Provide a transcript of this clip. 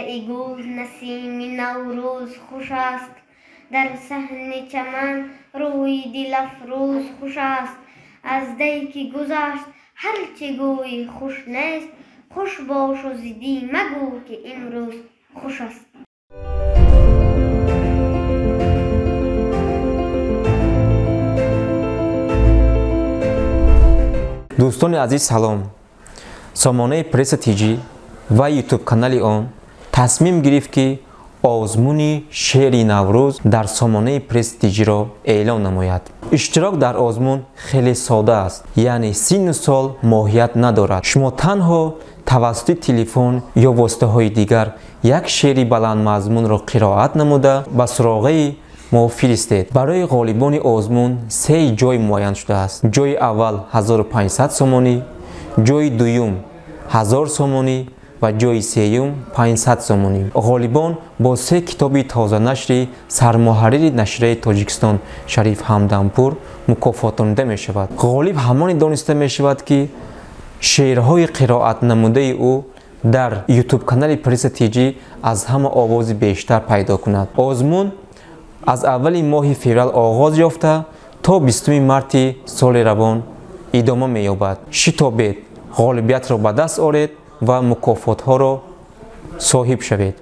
Чеҳраи гул насими Наврӯз хуш аст, дар саҳни чаман рӯи дилафрӯз хуш аст. Аз дай ки гузашт ҳар чӣ гӯӣ хуш нест, хуш бошу зиддӣ магӯ ки имрӯз хуш аст. Дӯстони азиз, салом. Сомонаи Пресса ТЖ ва ютуб канали он тасмим гирифт, ки озмуни шеъри Наврӯз дар сомонаи Пресс ТЖ-ро эълон намояд. Иштирок дар озмун хеле сода аст, яъне синну сол моҳият надорад. Шумо танҳо тавассути телефон ё воситаҳои дигар як шеъри баландмазмунро қироат намуда, ба суроғаи мо фиристед. Барои ғолибони озмун се ҷой муайян шудааст. Ҷои аввал 1500 сомонӣ, ҷои дуюм 1000 сомонӣ ва ҷои сеюм 500 сомонӣ. Ғолибон бо се китоби тозанашри сармуҳаррири нашрияи Тоҷикистон Шариф Ҳамдампур мукофотонида мешавад. Ғолиб ҳамоне дониста мешавад, ки шеърҳои қироатнамудаи ӯ дар ютуб-канали Пресса ТЖ аз ҳама овози бештар пайдо кунад. Озмун аз аввали моҳи феврал оғоз ёфта, то 20 марти соли равон идома меёбад. Шитобед, ғолибиятро ба даст оред ва мукофотҳоро соҳиб шавед.